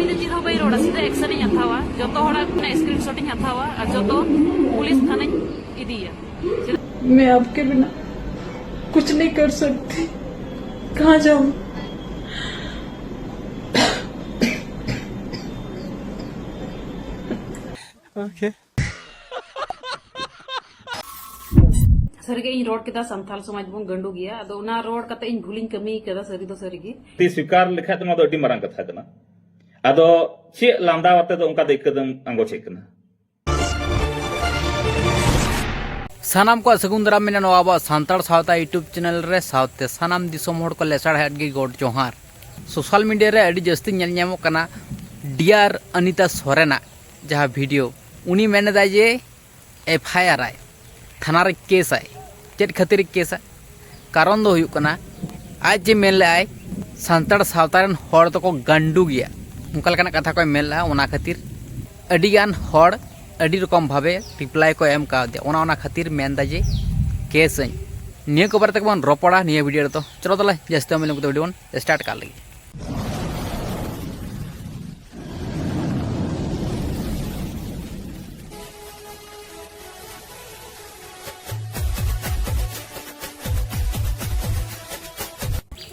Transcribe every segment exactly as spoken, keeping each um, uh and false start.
ᱤᱧ ᱫᱚ ᱪᱮᱫ ᱦᱚᱸ ᱵᱟᱹᱧ ᱨᱚᱲᱟ, ᱥᱤᱫᱷᱟᱹ ᱮᱠᱥᱮᱱ ᱤᱧ ᱦᱟᱛᱟᱣᱟ, ᱡᱚᱛᱚ ᱦᱚᱲᱟᱜ ᱢᱟᱱᱮ ᱥᱠᱨᱤᱱᱥᱚᱴ ᱤᱧ ᱦᱟᱛᱟᱣᱟ ᱟᱨ ᱡᱚᱛᱚ ᱯᱩᱞᱤᱥ ᱛᱷᱟᱱᱟᱧ ᱤᱫᱤᱭᱟ᱾ मैं आपके बिना कुछ नहीं कर सकती। कहाँ जाऊँ? ᱥᱟᱹᱨᱤᱜᱮ ᱤᱧ ᱨᱚᱲ ᱠᱮᱫᱟ, ᱥᱟᱱᱛᱟᱲ ᱥᱚᱢᱟᱡᱽ ᱵᱚᱱ ᱜᱟᱹᱰᱩ ᱜᱮᱭᱟ᱾ ᱟᱫᱚ ᱚᱱᱟ ᱨᱚᱲ ᱠᱟᱛᱮ ᱤᱧ ᱵᱷᱩᱞᱤᱧ ᱠᱟᱹᱢᱤ ᱠᱟᱫᱟ, ᱥᱟᱹᱨᱤ ᱫᱚ ᱥᱟᱹᱨᱤ ᱜᱮ᱾ ᱛᱤ ᱥᱣᱤᱠᱟᱨ ᱞᱮᱠᱷᱟᱡ ᱫᱚ ᱱᱚᱣᱟ ᱫᱚ ᱟᱹᱰᱤ ᱢᱟᱨᱟᱝ ᱠᱟᱛᱷᱟ ᱠᱟᱱᱟ᱾ ᱟᱫᱚ ᱪᱮᱫ ᱞᱟᱸᱫᱟ ᱟᱛᱮ ᱫᱚ ᱚᱱᱠᱟ ᱫᱚ ᱟᱹᱭᱠᱟᱹ ᱫᱚᱢ ᱟᱸᱜᱚᱪᱮᱫ ᱠᱟᱱᱟ? ᱥᱟᱱᱟᱢ ᱠᱚᱣᱟᱜ ᱥᱟᱹᱜᱩᱱ ᱫᱟᱨᱟᱢ ᱢᱮᱱᱟᱜᱼᱟ ᱱᱚᱣᱟ ᱟᱵᱚᱣᱟᱜ ᱥᱟᱱᱛᱟᱲ ᱥᱟᱶᱛᱟ YouTube ᱪᱮᱱᱮᱞ ᱨᱮ, ᱥᱟᱶᱛᱮ ᱥᱟᱱᱟᱢ ᱫᱤᱥᱚᱢ ᱦᱚᱲ ᱠᱚ ᱞᱮᱥᱟᱲ ᱦᱮᱫ ᱜᱮ ᱜᱚᱰ ᱡᱚᱦᱟᱨ᱾ ᱥᱳᱥᱟᱞ ᱢᱤᱰᱤᱭᱟ ᱨᱮ ᱟᱹᱰᱤ ᱡᱟᱹᱥᱛᱤ ᱧᱮᱞ ᱧᱟᱢᱚᱜ ᱠᱟᱱᱟ ᱰᱤᱭᱟᱨ ᱟᱱᱤᱛᱟ ᱥᱚᱨᱮᱱᱟᱜ ᱡᱟᱦᱟᱸ ᱵᱷᱤᱰᱤᱭᱳ, ᱩᱱᱤ ᱢᱮᱱ ᱮᱫᱟᱭ ᱡᱮ ᱮᱯᱷ ᱟᱭ ᱟᱨ ᱟᱭ, ᱛᱷᱟᱱᱟ ᱨᱮ ᱠᱮᱥ ᱟᱭ᱾ ᱪᱮᱫ ᱠᱷᱟᱹᱛᱤᱨ ᱮ ᱠᱮᱥᱟ? ᱠᱟᱨᱚᱱ ᱫᱚ ᱦᱩᱭᱩᱜ ᱠᱟᱱᱟ, ᱟᱡ ᱡᱮ ᱢᱮᱱ ᱞᱮᱫᱟᱭ ᱥᱟᱱᱛᱟᱲ ᱥᱟᱶᱛᱟ ᱨᱮᱱ ᱦᱚᱲ ᱫᱚᱠᱚ ᱜᱟᱱᱰᱩ ᱜᱮᱭᱟ, ᱚᱱᱠᱟ ᱞᱮᱠᱟᱱᱟᱜ ᱠᱟᱛᱷᱟ ᱠᱚᱭ ᱢᱮᱱ ᱞᱮᱫᱼᱟ᱾ ᱚᱱᱟ ᱠᱷᱟᱹᱛᱤᱨ ᱟᱹᱰᱤᱜᱟᱱ ᱦᱚᱲ ᱟᱹᱰᱤ ᱨᱚᱠᱚᱢ ᱵᱷᱟᱵᱮ ᱨᱤᱯᱞᱟᱭ ᱠᱚ ᱮᱢ ᱠᱟᱣᱫᱮᱭᱟ᱾ ᱚᱱᱟ ᱚᱱᱟ ᱠᱷᱟᱹᱛᱤᱨ ᱢᱮᱱᱫᱟ ᱡᱮ ᱠᱮᱥ ᱟᱹᱧ᱾ ᱱᱤᱭᱟᱹ ᱠᱚ ᱵᱟᱨᱮ ᱛᱮᱜᱮ ᱵᱚᱱ ᱨᱚᱯᱚᱲᱟ ᱱᱤᱭᱟᱹ ᱵᱷᱤᱰᱤᱭᱳ ᱨᱮᱫᱚ᱾ ᱪᱚᱞᱚ ᱛᱟᱦᱚᱞᱮ ᱡᱟᱹᱥᱛᱤ ᱵᱟᱝ ᱵᱤᱞᱚᱢ ᱠᱟᱛᱮ ᱵᱷᱤᱰᱤᱭᱳ ᱵᱚᱱ ᱥᱴᱟᱨᱴ ᱠᱟᱜ ᱞᱮᱜᱮ᱾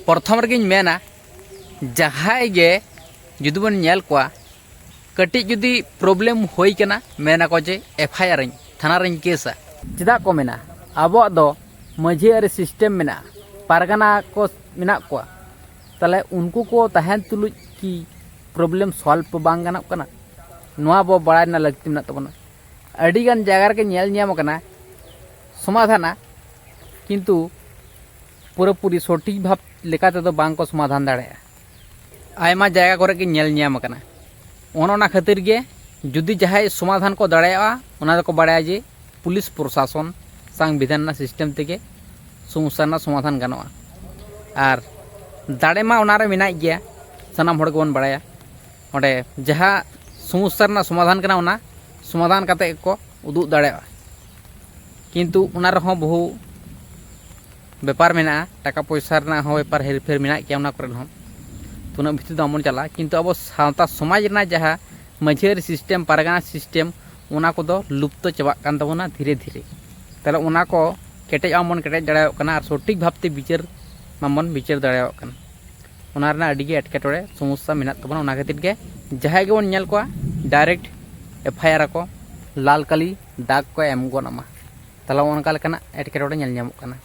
ᱯᱨᱚᱛᱷᱚᱢ ᱨᱮᱜᱮᱧ ᱢᱮᱱᱟ, ᱡᱟᱦᱟᱸᱭ ᱜᱮ ᱡᱩᱫᱤ ᱵᱚᱱ ᱧᱮᱞ ᱠᱚᱣᱟ, ᱠᱟᱹᱴᱤᱡ ᱡᱩᱫᱤ ᱯᱨᱚᱵᱞᱮᱢ ᱦᱩᱭ ᱠᱟᱱᱟ, ᱢᱮᱱᱟᱠᱚ ᱡᱮ ᱮᱯᱷ ᱟᱭ ᱟᱨ ᱟᱹᱧ, ᱛᱷᱟᱱᱟ ᱨᱮᱧ ᱠᱮᱥᱟ᱾ ᱪᱮᱫᱟᱜ ᱠᱚ ᱢᱮᱱᱟ? ᱟᱵᱚᱣᱟᱜ ᱫᱚ ᱢᱟᱹᱡᱷᱤ ᱟᱹᱨᱤ ᱥᱤᱥᱴᱮᱢ ᱢᱮᱱᱟᱜᱼᱟ, ᱯᱟᱨᱜᱟᱱᱟ ᱠᱚ ᱢᱮᱱᱟᱜ ᱠᱚᱣᱟ, ᱛᱟᱦᱞᱮ ᱩᱱᱠᱩ ᱠᱚ ᱛᱟᱦᱮᱱ ᱛᱩᱞᱩᱡ ᱠᱤ ᱯᱨᱚᱵᱞᱮᱢ ᱥᱚᱞᱵᱷ ᱵᱟᱝ ᱜᱟᱱᱚᱜ ᱠᱟᱱᱟ? ᱱᱚᱣᱟ ᱟᱵᱚ ᱵᱟᱲᱟᱭ ᱨᱮᱱᱟᱜ ᱞᱟᱹᱠᱛᱤ ᱢᱮᱱᱟᱜ ᱛᱟᱵᱚᱱᱟ᱾ ᱟᱹᱰᱤᱜᱟᱱ ᱡᱟᱭᱜᱟ ᱨᱮᱜᱮ ᱧᱮᱞ ᱧᱟᱢ ᱟᱠᱟᱱᱟ ᱥᱚᱢᱟᱫᱷᱟᱱᱟ, ᱠᱤᱱᱛᱩ ᱯᱩᱨᱟᱹᱯᱩᱨᱤ ᱥᱚᱴᱷᱤᱠ ᱵᱷᱟᱵᱽ ᱞᱮᱠᱟ ᱛᱮᱫᱚ ᱵᱟᱝ ᱠᱚ ᱥᱚᱢᱟᱫᱷᱟᱱ ᱫᱟᱲᱮᱭᱟᱜᱼᱟ᱾ ᱟᱭᱢᱟ ᱡᱟᱭᱜᱟ ᱠᱚᱨᱮ ᱜᱮ ᱧᱮᱞ ᱧᱟᱢ ᱟᱠᱟᱱᱟ᱾ ᱚᱱ ᱚᱱᱟ ᱠᱷᱟᱹᱛᱤᱨ ᱜᱮ ᱡᱩᱫᱤ ᱡᱟᱦᱟᱸᱭ ᱥᱚᱢᱟᱫᱷᱟᱱ ᱠᱚ ᱫᱟᱲᱮᱭᱟᱜᱼᱟ, ᱚᱱᱟ ᱫᱚᱠᱚ ᱵᱟᱲᱟᱭᱟ ᱡᱮ ᱯᱩᱞᱤᱥ ᱯᱨᱚᱥᱟᱥᱚᱱ ᱥᱚᱝᱵᱤᱫᱷᱟᱱ ᱨᱮᱱᱟᱜ ᱥᱤᱥᱴᱮᱢ ᱛᱮᱜᱮ ᱥᱚᱢᱚᱥᱥᱟ ᱨᱮᱱᱟᱜ ᱥᱚᱢᱟᱫᱷᱟᱱ ᱜᱟᱱᱚᱜᱼᱟ᱾ ᱟᱨ ᱫᱟᱲᱮ ᱢᱟ ᱚᱱᱟᱨᱮ ᱢᱮᱱᱟᱜ ᱜᱮᱭᱟ, ᱥᱟᱱᱟᱢ ᱦᱚᱲ ᱜᱮᱵᱚᱱ ᱵᱟᱲᱟᱭᱟ᱾ ᱚᱸᱰᱮ ᱡᱟᱦᱟᱸ ᱥᱚᱢᱚᱥᱥᱟ ᱨᱮᱱᱟᱜ ᱥᱚᱢᱟᱫᱷᱟᱱ ᱠᱟᱱᱟ, ᱚᱱᱟ ᱥᱚᱢᱟᱫᱷᱟᱱ ᱠᱟᱛᱮ ᱜᱮᱠᱚ ᱩᱫᱩᱜ ᱫᱟᱲᱮᱭᱟᱜᱼᱟ᱾ ᱠᱤᱱᱛᱩ ᱚᱱᱟ ᱨᱮᱦᱚᱸ ᱵᱚᱦᱩ ᱵᱮᱯᱟᱨ ᱢᱮᱱᱟᱜᱼᱟ, ᱴᱟᱠᱟ ᱯᱚᱭᱥᱟ ᱨᱮᱱᱟᱜ ᱦᱚᱸ ᱵᱮᱯᱟᱨ ᱦᱮᱨᱯᱷᱮᱨ ᱢᱮᱱᱟᱜ ᱜᱮᱭᱟ ᱚᱱᱟ ᱠᱚᱨᱮ ᱦᱚᱸ᱾ ᱩᱱᱟᱹᱜ ᱵᱷᱤᱛᱤᱨ ᱫᱚ ᱵᱟᱵᱚᱱ ᱪᱟᱞᱟᱜᱼᱟ, ᱠᱤᱱᱛᱩ ᱟᱵᱚ ᱥᱟᱶᱛᱟ ᱥᱚᱢᱟᱡᱽ ᱨᱮᱱᱟᱜ ᱡᱟᱦᱟᱸ ᱢᱟᱹᱡᱷᱤ ᱟᱹᱨᱤ ᱥᱤᱥᱴᱮᱢ, ᱯᱟᱨᱜᱟᱱᱟ ᱥᱤᱥᱴᱮᱢ, ᱚᱱᱟ ᱠᱚᱫᱚ ᱞᱩᱯᱛᱚ ᱪᱟᱵᱟᱜ ᱠᱟᱱ ᱛᱟᱵᱚᱱᱟ ᱫᱷᱤᱨᱮ ᱫᱷᱤᱨᱮ᱾ ᱛᱟᱦᱚᱞᱮ ᱚᱱᱟ ᱠᱚ ᱠᱮᱴᱮᱡ ᱢᱟᱵᱚᱱ ᱠᱮᱴᱮᱡ ᱫᱟᱲᱮᱭᱟᱜ ᱠᱟᱱᱟ ᱟᱨ ᱥᱚᱴᱷᱤᱠ ᱵᱷᱟᱵᱽᱛᱮ ᱵᱤᱪᱟᱹᱨ ᱢᱟᱵᱚᱱ ᱵᱤᱪᱟᱹᱨ ᱫᱟᱲᱮᱭᱟᱜ ᱠᱟᱱᱟ᱾ ᱚᱱᱟ ᱨᱮᱱᱟᱜ ᱟᱹᱰᱤ ᱜᱮ ᱮᱴᱠᱮᱴᱚᱬᱮ ᱥᱚᱢᱚᱥᱥᱟ ᱢᱮᱱᱟᱜ ᱛᱟᱵᱚᱱᱟ᱾ ᱚᱱᱟ ᱠᱷᱟᱹᱛᱤᱨ ᱜᱮ ᱡᱟᱦᱟᱸᱭ ᱜᱮᱵᱚᱱ ᱧᱮᱞ ᱠᱚᱣᱟ, ᱰᱟᱭᱨᱮᱠᱴ ᱮᱯᱷ ᱟᱭ ᱟᱨ ᱟᱠᱚ, ᱞᱟᱞ ᱠᱟᱞᱤ ᱫᱟᱜᱽ ᱠᱚ ᱮᱢ ᱜᱚᱫ ᱟᱢᱟ᱾ ᱛᱟᱦᱚᱞᱮ ᱚᱱᱠᱟ ᱞᱮᱠᱟᱱᱟᱜ ᱮᱴᱠᱮᱴᱚᱬᱮ ᱧᱮᱞ ᱧᱟᱢᱚᱜ ᱠᱟᱱᱟ᱾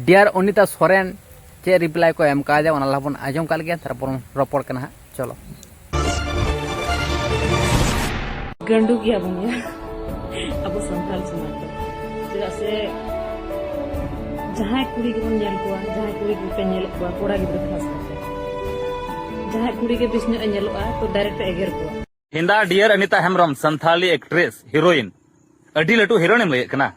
ᱰᱤᱭᱟᱨ ᱚᱱᱤᱛᱟ ᱥᱚᱨᱮᱱ ᱪᱮᱫ ᱨᱤᱯᱞᱟᱭ ᱠᱚ ᱮᱢ ᱠᱟᱣᱫᱮᱭᱟ, ᱚᱱᱟ ᱞᱟᱦᱟ ᱵᱚᱱ ᱟᱸᱡᱚᱢ ᱠᱟᱜ ᱞᱮᱜᱮ, ᱛᱟᱨᱯᱚᱨ ᱵᱚᱱ ᱨᱚᱯᱚᱲ ᱠᱟᱱᱟ ᱦᱟᱸᱜ᱾ ᱪᱚᱞᱚ᱾ ᱜᱟᱹᱰᱩ ᱜᱮᱭᱟ ᱵᱚᱱ ᱭᱟ ᱟᱵᱚ ᱥᱟᱱᱛᱟᱲ ᱥᱚᱢᱟᱡᱽ ᱫᱚ᱾ ᱪᱮᱫᱟᱜ ᱥᱮ ᱡᱟᱦᱟᱸᱭ ᱠᱩᱲᱤ ᱜᱮᱵᱚᱱ ᱧᱮᱞ ᱠᱚᱣᱟ, ᱡᱟᱦᱟᱸᱭ ᱠᱩᱲᱤ ᱜᱮᱯᱮ ᱧᱮᱞᱮᱫ ᱠᱚᱣᱟ, ᱠᱚᱲᱟ ᱜᱤᱫᱽᱨᱟᱹ ᱠᱷᱟᱥ ᱠᱟᱛᱮ, ᱡᱟᱦᱟᱸᱭ ᱠᱩᱲᱤ ᱜᱮ ᱵᱮᱥ ᱧᱚᱜ ᱮ ᱧᱮᱞᱚᱜᱼᱟ, ᱛᱚ ᱰᱟᱭᱨᱮᱠᱴ ᱮ ᱮᱜᱮᱨ ᱠᱚᱣᱟ᱾ ᱦᱤᱱᱫᱟ ᱰᱤᱭᱟᱨ ᱚᱱᱤᱛᱟ ᱦᱮᱢᱵᱨᱚᱢ, ᱥᱟᱱᱛᱷᱟᱞᱤ ᱮᱠᱴᱨᱮᱥ, ᱦᱤᱨᱳᱭᱤᱱ, ᱟᱹᱰᱤ ᱞᱟᱹᱴᱩ ᱦᱤᱨᱳᱭᱤᱱ ᱮᱢ ᱞᱟᱹᱭᱮᱫ ᱠᱟᱱᱟ,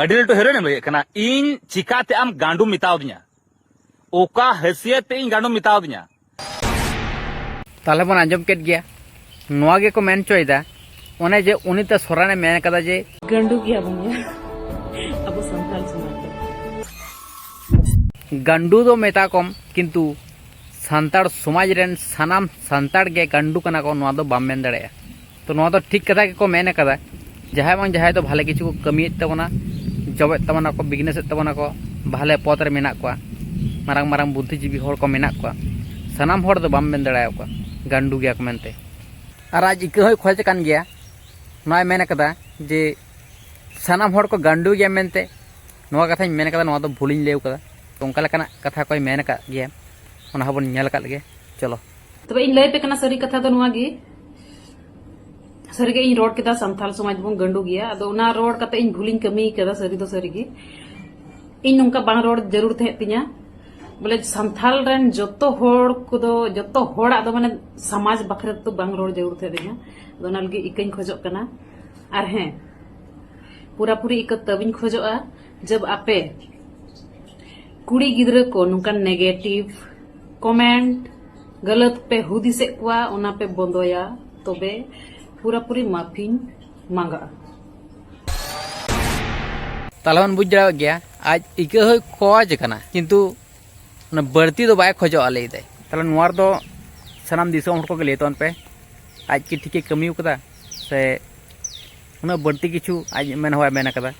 ᱟᱹᱰᱤ ᱞᱟᱹᱴᱩ ᱦᱤᱨᱳᱭᱤᱱ ᱮᱢ ᱞᱟᱹᱭᱮᱫ ᱠᱟᱱᱟ᱾ ᱤᱧ ᱪᱤᱠᱟᱛᱮ ᱟᱢ ᱜᱟᱸᱰᱩ ᱢᱮᱛᱟᱣᱫᱤᱧᱟ? ᱚᱠᱟ ᱦᱟᱹᱥᱤᱭᱟᱹᱛ ᱛᱮ ᱤᱧ ᱜᱟᱸᱰᱩ ᱢᱮᱛᱟᱣᱫᱤᱧᱟ? ᱛᱟᱦᱚᱞᱮ ᱵᱚᱱ ᱟᱸᱡᱚᱢ ᱠᱮᱫ ᱜᱮᱭᱟ, ᱱᱚᱣᱟ ᱜᱮᱠᱚ ᱢᱮᱱ ᱦᱚᱪᱚᱭᱮᱫᱟ, ᱚᱱᱮ ᱡᱮ ᱚᱱᱤᱛᱟ ᱥᱚᱨᱮᱱᱮ ᱢᱮᱱ ᱠᱟᱫᱟ ᱡᱮ ᱜᱟᱸᱰᱩ ᱜᱮᱭᱟ ᱵᱚᱱ ᱭᱟ ᱟᱵᱚ ᱥᱟᱱᱛᱟᱲ ᱥᱚᱢᱟᱡᱽ ᱫᱚ᱾ ᱜᱟᱸᱰᱩ ᱫᱚ ᱢᱮᱛᱟ ᱠᱚᱢ, ᱠᱤᱱᱛᱩ ᱥᱟᱱᱛᱟᱲ ᱥᱚᱢᱟᱡᱽ ᱨᱮᱱ ᱥᱟᱱᱟᱢ ᱥᱟᱱᱛᱟᱲ ᱜᱮ ᱜᱟᱸᱰᱩ ᱠᱟᱱᱟ ᱠᱚ, ᱱᱚᱣᱟ ᱫᱚ ᱵᱟᱢ ᱢᱮᱱ ᱫᱟᱲᱮᱭᱟᱜᱼᱟ᱾ ᱛᱚ, ᱱᱚᱣᱟ ᱫᱚ ᱴᱷᱤᱠ ᱠᱟᱛᱷᱟ ᱜᱮᱠᱚ ᱢᱮᱱ ᱠᱟᱫᱟ᱾ ᱡᱟᱦᱟᱸᱭ ᱵᱟᱝ ᱡᱟᱦᱟᱸᱭ ᱫᱚ ᱵᱷᱟᱞᱮ ᱠᱤᱪᱷᱩ ᱠᱚ ᱠᱟᱹᱢᱤᱭᱮᱫ ᱛᱟᱵᱚᱱᱟ, ᱡᱚᱵᱮᱫ ᱛᱟᱵᱚᱱᱟ ᱠᱚ, ᱵᱤᱡᱽᱱᱮᱥᱮᱫ ᱛᱟᱵᱚᱱᱟ ᱠᱚ, ᱵᱷᱟᱞᱮ ᱯᱚᱫᱽ ᱨᱮ ᱢᱮᱱᱟᱜ ᱠᱚᱣᱟ, ᱢᱟᱨᱟᱝ ᱢᱟᱨᱟᱝ ᱵᱩᱫᱽᱫᱷᱤᱡᱤᱵᱤ ᱦᱚᱲ ᱠᱚ ᱢᱮᱱᱟᱜ ᱠᱚᱣᱟ, ᱥᱟᱱᱟᱢ ᱦᱚᱲ ᱫᱚ ᱵᱟᱢ ᱢᱮᱱ ᱫᱟᱲᱮᱭᱟᱠᱚᱣᱟ ᱜᱟᱸᱰᱩ ᱜᱮᱭᱟ ᱠᱚ ᱢᱮᱱᱛᱮ᱾ ᱟᱨ ᱟᱡ ᱤᱠᱟᱹ ᱦᱚᱸᱭ ᱠᱷᱚᱡᱽ ᱠᱟᱱ ᱜᱮᱭᱟ, ᱱᱚᱣᱟᱭ ᱢᱮᱱ ᱠᱟᱫᱟ ᱡᱮ ᱥᱟᱱᱟᱢ ᱦᱚᱲ ᱠᱚ ᱜᱟᱸᱰᱩ ᱜᱮᱭᱟ ᱢᱮᱱᱛᱮ᱾ ᱱᱚᱣᱟ ᱠᱟᱛᱷᱟᱧ ᱢᱮᱱ ᱠᱟᱫᱟ, ᱱᱚᱣᱟ ᱫᱚ ᱵᱷᱩᱞᱤᱧ ᱞᱟᱹᱭ ᱠᱟᱫᱟ᱾ ᱛᱚ, ᱚᱱᱠᱟ ᱞᱮᱠᱟᱱᱟᱜ ᱠᱟᱛᱷᱟ ᱠᱚᱭ ᱢᱮᱱ ᱟᱠᱟᱫ ᱜᱮᱭᱟ, ᱚᱱᱟ ᱦᱚᱸᱵᱚᱱ ᱧᱮᱞ ᱟᱠᱟᱫ ᱜᱮ᱾ ᱪᱚᱞᱚ᱾ ᱛᱚᱵᱮ ᱤᱧ ᱞᱟᱹᱭ ᱟᱯᱮ ᱠᱟᱱᱟ ᱥᱟᱹᱨᱤ ᱠᱟᱛᱷᱟ ᱫᱚ ᱱᱚᱣᱟ ᱜᱮ, ᱥᱟᱹᱨᱤ ᱜᱮ ᱤᱧ ᱨᱚᱲ ᱠᱮᱫᱟ, ᱥᱟᱱᱛᱟᱞ ᱥᱚᱢᱟᱡᱽ ᱵᱚᱱ ᱜᱟᱹᱰᱩ ᱜᱮᱭᱟ᱾ ᱟᱫᱚ ᱚᱱᱟ ᱨᱚᱲ ᱠᱟᱛᱮ ᱤᱧ ᱵᱷᱩᱞᱤᱧ ᱠᱟᱹᱢᱤ ᱠᱟᱫᱟ, ᱥᱟᱹᱨᱤ ᱫᱚ ᱥᱟᱹᱨᱤ ᱜᱮ᱾ ᱤᱧ ᱱᱚᱝᱠᱟ ᱵᱟᱝ ᱨᱚᱲ ᱡᱟᱹᱨᱩᱲ ᱛᱟᱦᱮᱸ ᱛᱤᱧᱟ᱾ ᱵᱚᱞᱮ ᱥᱟᱱᱛᱟᱞ ᱨᱮᱱ ᱡᱚᱛᱚ ᱦᱚᱲ ᱠᱚᱫᱚ, ᱡᱚᱛᱚ ᱦᱚᱲᱟᱜ ᱫᱚ ᱢᱟᱱᱮ ᱥᱚᱢᱟᱡᱽ ᱵᱟᱠᱷᱨᱟ ᱛᱮᱫᱚ ᱵᱟᱝ ᱨᱚᱲ ᱡᱟᱹᱨᱩᱲ ᱛᱟᱦᱮᱸ ᱛᱤᱧᱟ᱾ ᱟᱫᱚ ᱚᱱᱟ ᱞᱟᱹᱜᱤᱫ ᱤᱠᱟᱹᱧ ᱠᱷᱚᱡᱚᱜ ᱠᱟᱱᱟ᱾ ᱟᱨ ᱦᱮᱸ, ᱯᱩᱨᱟᱹᱯᱩᱨᱤ ᱤᱠᱟᱹ ᱛᱟᱹᱵᱤᱧ ᱠᱷᱚᱡᱚᱜᱼᱟ, ᱡᱟᱵ ᱟᱯᱮ ᱠᱩᱲᱤ ᱜᱤᱫᱽᱨᱟᱹ ᱠᱚ ᱱᱚᱝᱠᱟᱱ ᱱᱮᱜᱮᱴᱤᱵᱷ ᱠᱚᱢᱮᱱᱴ, ᱜᱟᱞᱟᱛ ᱯᱮ ᱦᱩᱫᱤᱥᱮᱫ ᱠᱚᱣᱟ, ᱚᱱᱟ ᱯᱮ ᱵᱚᱱᱫᱚᱭᱟ, ᱛᱚᱵᱮ ᱯᱩᱨᱟᱹᱯᱩᱨᱤ ᱢᱟᱯᱷᱤᱧ ᱢᱟᱸᱜᱟᱜᱼᱟ᱾ ᱛᱟᱦᱞᱮ ᱵᱚᱱ ᱵᱩᱡᱽ ᱫᱟᱲᱮᱭᱟᱜ ᱜᱮᱭᱟ, ᱟᱡ ᱤᱠᱟᱹ ᱦᱚᱸᱭ ᱠᱷᱚᱡᱽ ᱠᱟᱱᱟ, ᱠᱤᱱᱛᱩ ᱚᱱᱟ ᱵᱟᱹᱲᱛᱤ ᱫᱚ ᱵᱟᱭ ᱠᱷᱚᱡᱚᱜᱼᱟ, ᱞᱟᱹᱭ ᱫᱟᱭ᱾ ᱛᱟᱦᱚᱞᱮ ᱱᱚᱣᱟ ᱨᱮᱫᱚ ᱥᱟᱱᱟᱢ ᱫᱤᱥᱚᱢ ᱦᱚᱲ ᱠᱚᱜᱮ ᱞᱟᱹᱭ ᱛᱟᱵᱚᱱ ᱯᱮ, ᱟᱡ ᱠᱤ ᱴᱷᱤᱠᱮ ᱠᱟᱹᱢᱤ ᱟᱠᱟᱫᱟ ᱥᱮ ᱩᱱᱟᱹᱜ ᱵᱟᱹᱲᱛᱤ ᱠᱤᱪᱷᱩ ᱟᱡ ᱢᱮᱱ ᱦᱚᱸ ᱵᱟᱭ ᱢᱮᱱ ᱟᱠᱟᱫᱟ?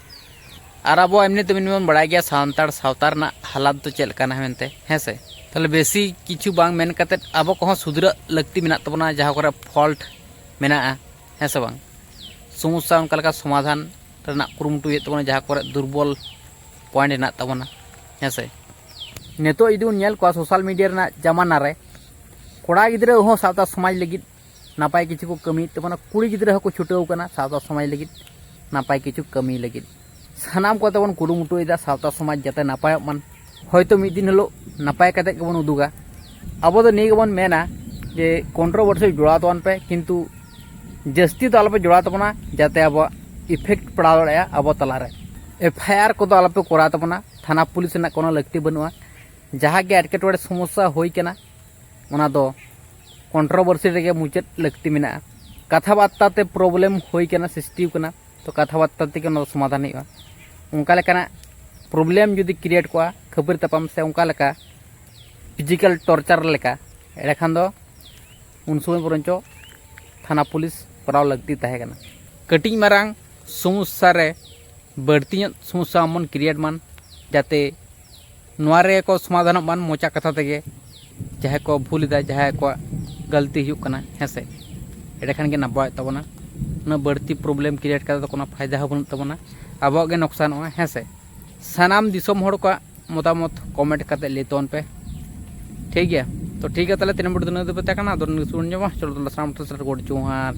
ᱟᱨ ᱟᱵᱚ ᱮᱢᱱᱤ ᱛᱮ ᱮᱢᱱᱤ ᱵᱚᱱ ᱵᱟᱲᱟᱭ ᱜᱮᱭᱟ ᱥᱟᱱᱛᱟᱲ ᱥᱟᱶᱛᱟ ᱨᱮᱱᱟᱜ ᱦᱟᱞᱟᱛ ᱫᱚ ᱪᱮᱫ ᱞᱮᱠᱟᱱᱟ ᱢᱮᱱᱛᱮ, ᱦᱮᱸ ᱥᱮ? ᱛᱟᱦᱚᱞᱮ ᱵᱮᱥᱤ ᱠᱤᱪᱷᱩ ᱵᱟᱝ ᱢᱮᱱ ᱠᱟᱛᱮᱫ ᱟᱵᱚ ᱠᱚᱦᱚᱸ ᱥᱩᱫᱷᱨᱟᱹᱜ ᱞᱟᱹᱠᱛᱤ ᱢᱮᱱᱟᱜ ᱛᱟᱵᱚᱱᱟ, ᱡᱟᱦᱟᱸ ᱠᱚᱨᱮ ᱯᱷᱚᱞᱴ ᱢᱮᱱᱟᱜᱼᱟ, ᱦᱮᱸ ᱥᱮ ᱵᱟᱝ? ᱥᱚᱢᱚᱥᱥᱟ ᱚᱱᱠᱟ ᱞᱮᱠᱟ ᱥᱚᱢᱟᱫᱷᱟᱱ ᱨᱮᱱᱟᱜ ᱠᱩᱨᱩᱢᱩᱴᱩ ᱦᱩᱭᱩᱜ ᱛᱟᱵᱚᱱᱟ, ᱡᱟᱦᱟᱸ ᱠᱚᱨᱮ ᱫᱩᱨᱵᱚᱞ ᱯᱚᱭᱮᱱᱴ ᱦᱮᱱᱟᱜ ᱛᱟᱵᱚᱱᱟ, ᱦᱮᱸ ᱥᱮ? ᱱᱤᱛᱚᱜ ᱡᱩᱫᱤ ᱵᱚᱱ ᱧᱮᱞ ᱠᱚᱣᱟ ᱥᱳᱥᱟᱞ ᱢᱤᱰᱤᱭᱟ ᱨᱮᱱᱟᱜ ᱡᱟᱢᱟᱱᱟ ᱨᱮ ᱠᱚᱲᱟ ᱜᱤᱫᱽᱨᱟᱹ ᱦᱚᱸ ᱥᱟᱶᱛᱟ ᱥᱚᱢᱟᱡᱽ ᱞᱟᱹᱜᱤᱫ ᱱᱟᱯᱟᱭ ᱠᱤᱪᱷᱩ ᱠᱚ ᱠᱟᱹᱢᱤᱭᱮᱫ ᱛᱟᱵᱚᱱᱟ, ᱠᱩᱲᱤ ᱜᱤᱫᱽᱨᱟᱹ ᱦᱚᱸᱠᱚ ᱪᱷᱩᱴᱟᱹᱣ ᱠᱟᱱᱟ ᱥᱟᱶᱛᱟ ᱥᱚᱢᱟᱡᱽ ᱞᱟᱹᱜᱤᱫ ᱱᱟᱯᱟᱭ ᱠᱤᱪᱷᱩ ᱠᱟᱹᱢᱤ ᱞᱟᱹᱜᱤᱫ᱾ ᱥᱟᱱᱟᱢ ᱠᱚᱛᱮ ᱵᱚᱱ ᱠᱩᱨᱩᱢᱩᱴᱩᱭᱮᱫᱟ ᱥᱟᱶᱛᱟ ᱥᱚᱢᱟᱡᱽ ᱡᱟᱛᱮ ᱱᱟᱯᱟᱭᱚᱜ ᱢᱟᱱ, ᱦᱚᱭᱛᱳ ᱢᱤᱫ ᱫᱤᱱ ᱦᱤᱞᱳᱜ ᱱᱟᱯᱟᱭ ᱠᱟᱛᱮ ᱜᱮᱵᱚᱱ ᱩᱫᱩᱜᱟ᱾ ᱟᱵᱚ ᱫᱚ ᱱᱤᱭᱟᱹ ᱜᱮᱵᱚᱱ ᱢᱮᱱᱟ ᱡᱮ ᱠᱚᱱᱴᱨᱳᱵᱷᱟᱨᱥᱤ ᱡᱚᱲᱟᱣ ᱛᱟᱵᱚᱱ ᱯᱮ, ᱠᱤᱱᱛᱩ ᱡᱟᱹᱥᱛᱤ ᱫᱚ ᱟᱞᱚᱯᱮ ᱡᱚᱲᱟᱣ ᱛᱟᱵᱚᱱᱟ, ᱡᱟᱛᱮ ᱟᱵᱚᱣᱟᱜ ᱤᱯᱷᱮᱠᱴ ᱯᱟᱲᱟᱣ ᱫᱟᱲᱮᱭᱟᱜᱼᱟ ᱟᱵᱚ ᱛᱟᱞᱟᱨᱮ᱾ ᱮᱯᱷ ᱟᱭ ᱟᱨ ᱠᱚᱫᱚ ᱟᱞᱚᱯᱮ ᱠᱚᱨᱟᱣ ᱛᱟᱵᱚᱱᱟ, ᱛᱷᱟᱱᱟ ᱯᱩᱞᱤᱥ ᱨᱮᱱᱟᱜ ᱠᱳᱱᱳ ᱞᱟᱹᱠᱛᱤ ᱵᱟᱹᱱᱩᱜᱼᱟ᱾ ᱡᱟᱦᱟᱸ ᱜᱮ ᱮᱴᱠᱮᱴᱚᱬᱮ ᱥᱚᱢᱚᱥᱥᱟ ᱦᱩᱭ ᱠᱟᱱᱟ, ᱚᱱᱟ ᱫᱚ ᱠᱚᱱᱴᱨᱳᱵᱷᱟᱨᱥᱤ ᱨᱮᱜᱮ ᱢᱩᱪᱟᱹᱫ ᱞᱟᱹᱠᱛᱤ ᱢᱮᱱᱟᱜᱼᱟ᱾ ᱠᱟᱛᱷᱟ ᱵᱟᱨᱛᱟ ᱛᱮ ᱯᱨᱚᱵᱞᱮᱢ ᱦᱩᱭ ᱠᱟᱱᱟ, ᱥᱨᱤᱥᱴᱤ ᱠᱟᱱᱟ, ᱛᱚ ᱠᱟᱛᱷᱟ ᱵᱟᱨᱛᱟ ᱛᱮᱜᱮ ᱚᱱᱟ ᱫᱚ ᱥᱚᱢᱟᱫᱷᱟᱱ ᱦᱩᱭᱩᱜᱼᱟ᱾ ᱚᱱᱠᱟ ᱞᱮᱠᱟᱱᱟᱜ ᱯᱨᱚᱵᱞᱮᱢ ᱡᱩᱫᱤ ᱠᱨᱤᱭᱮᱴ ᱠᱚᱜᱼᱟ, ᱠᱷᱟᱹᱯᱟᱹᱨᱤ ᱛᱟᱯᱟᱢ ᱥᱮ ᱚᱱᱠᱟ ᱞᱮᱠᱟ ᱯᱷᱤᱡᱤᱠᱮᱞ ᱴᱚᱨᱪᱟᱨ ᱞᱮᱠᱟ, ᱮᱸᱰᱮᱠᱷᱟᱱ ᱫᱚ ᱩᱱ ᱥᱚᱢᱚᱭ ᱵᱚᱨᱚᱱᱪᱚ ᱛᱷᱟᱱᱟ ᱯᱩᱞᱤᱥ ᱠᱚᱨᱟᱣ ᱞᱟᱹᱠᱛᱤ ᱛᱟᱦᱮᱸ ᱠᱟᱱᱟ᱾ ᱠᱟᱹᱴᱤᱡ ᱢᱟᱨᱟᱝ ᱥᱚᱢᱚᱥᱥᱟ ᱨᱮ ᱵᱟᱹᱲᱛᱤ ᱧᱚᱜ ᱥᱚᱢᱚᱥᱥᱟ ᱟᱞᱚᱵᱚᱱ ᱠᱨᱤᱭᱮᱴ ᱢᱟᱱ, ᱡᱟᱛᱮ ᱱᱚᱣᱟ ᱨᱮ ᱠᱚ ᱥᱚᱢᱟᱫᱷᱟᱱᱚᱜ ᱢᱟᱱ ᱢᱚᱪᱟ ᱠᱟᱛᱷᱟ ᱛᱮᱜᱮ, ᱡᱟᱦᱟᱸᱭ ᱠᱚ ᱵᱷᱩᱞ ᱮᱫᱟ, ᱡᱟᱦᱟᱸᱭ ᱠᱚᱣᱟᱜ ᱜᱟᱹᱞᱛᱤ ᱦᱩᱭᱩᱜ ᱠᱟᱱᱟ, ᱦᱮᱸ ᱥᱮ? ᱮᱸᱰᱮᱠᱷᱟᱱ ᱜᱮ ᱱᱟᱯᱟᱭᱚᱜ ᱛᱟᱵᱚᱱᱟ᱾ ᱩᱱᱟᱹᱜ ᱵᱟᱹᱲᱛᱤ ᱯᱨᱚᱵᱞᱮᱢ ᱠᱨᱤᱭᱮᱴ ᱠᱟᱛᱮ ᱫᱚ ᱠᱳᱱᱳ ᱯᱷᱟᱭᱫᱟ ᱦᱚᱸ ᱵᱟᱹᱱᱩᱜ ᱛᱟᱵᱚᱱᱟ, ᱟᱵᱚᱣᱟᱜ ᱜᱮ ᱱᱚᱠᱥᱟᱱᱚᱜᱼᱟ, ᱦᱮᱸ ᱥᱮ? ᱥᱟᱱᱟᱢ ᱫᱤᱥᱚᱢ ᱦᱚᱲ ᱠᱚᱣᱟᱜ ᱢᱚᱛᱟᱢᱚᱛ ᱠᱚᱢᱮᱱᱴ ᱠᱟᱛᱮ ᱞᱟᱹᱭ ᱛᱟᱵᱚᱱ ᱯᱮ, ᱴᱷᱤᱠ ᱜᱮᱭᱟ? ᱛᱚ ᱴᱷᱤᱠ ᱜᱮᱭᱟ, ᱛᱟᱦᱚᱞᱮ ᱛᱤᱱᱟᱹᱜ ᱵᱟᱹᱲᱛᱤ ᱫᱚ ᱱᱤᱭᱟᱹ ᱫᱚ ᱯᱮ ᱛᱟᱦᱮᱸ ᱠᱟᱱᱟ᱾ ᱟᱫᱚ ᱱᱤᱭᱟᱹ ᱥᱩᱨ ᱧᱚᱜ ᱢᱟ, ᱪᱚᱞᱚ ᱛᱟᱦᱚᱞᱮ ᱥᱟᱱᱟᱢ ᱴᱷᱮᱱ ᱥᱮᱴᱮᱨ ᱜᱚᱰ ᱡᱚᱦᱟᱨ᱾